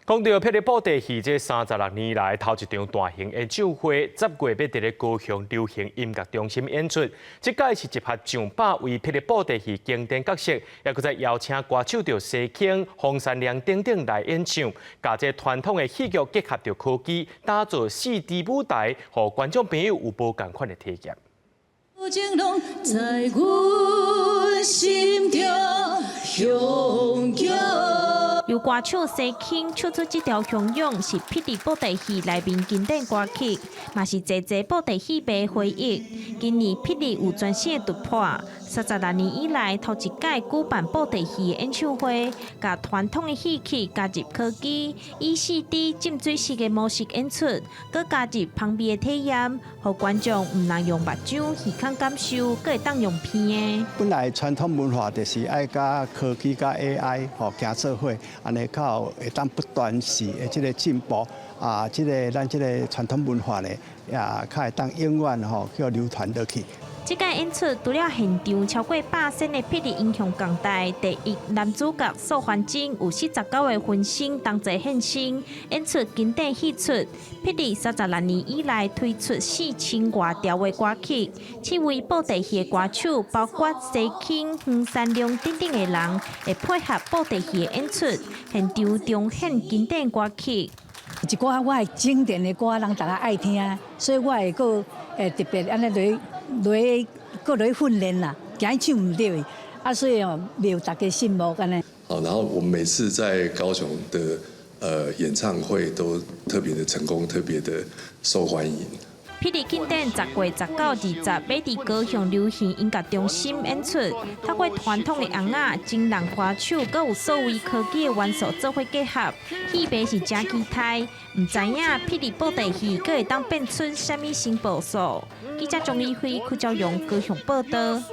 講到霹靂布袋戲，這36年來頭一場大型演唱會，十月欲佇咧高雄流行音樂中心演出。這擺是集合上百位霹靂布袋戲經典角色，也閣再邀請歌手著西卿、黃山良等等來演唱，共這傳統的戲劇結合著科技，打造4D 舞台，予觀眾朋友有無仝款的體驗。在阮心中雄由歌手西卿唱出這條洶湧，是霹靂布袋戲內面經典歌曲，嘛是濟濟布袋戲迷回憶。今年霹靂有全新的突破，36年以來頭一擺舉辦布袋戲演唱會，共傳統的戲曲加入科技，以4D 浸水式的模式演出，閣加入芳味的體驗，予觀眾毋但用目睭耳孔感受，閣會當用鼻的。本來傳統文化就是愛佮科技佮 AI 吼行做伙，按呢較有會當不斷時的這个進步啊，這个咱這个傳統文化呢，也較會當永遠吼叫流傳落去。這擺演出除了現場超過百身的霹靂英雄共台，第一男主角素還真有49個分身同齊現身，演出經典戲曲。霹靂36年以來推出4000外條的歌曲，七位布袋戲的歌手，包括西卿、黃山良等等的人，會配合布袋戲的演出，現場重現經典歌曲。一寡我的經典的歌，人大家愛聽，所以我會閣會特別按呢來來閣來訓練啦，驚唱毋對，啊，所以哦，袂予大家失望按呢。好，然後我們每次在高雄的演唱會都特別的成功，特別的受歡迎。霹靂慶典10月19、20欲佇高雄流行音樂中心演出，透過傳統的尪仔、真人歌手，閣有數位科技的元素做伙結合，戲迷是誠期待。毋知影霹靂布袋戲閣會當變出啥物新步數？記者鍾立輝、柯昭榮高雄報道。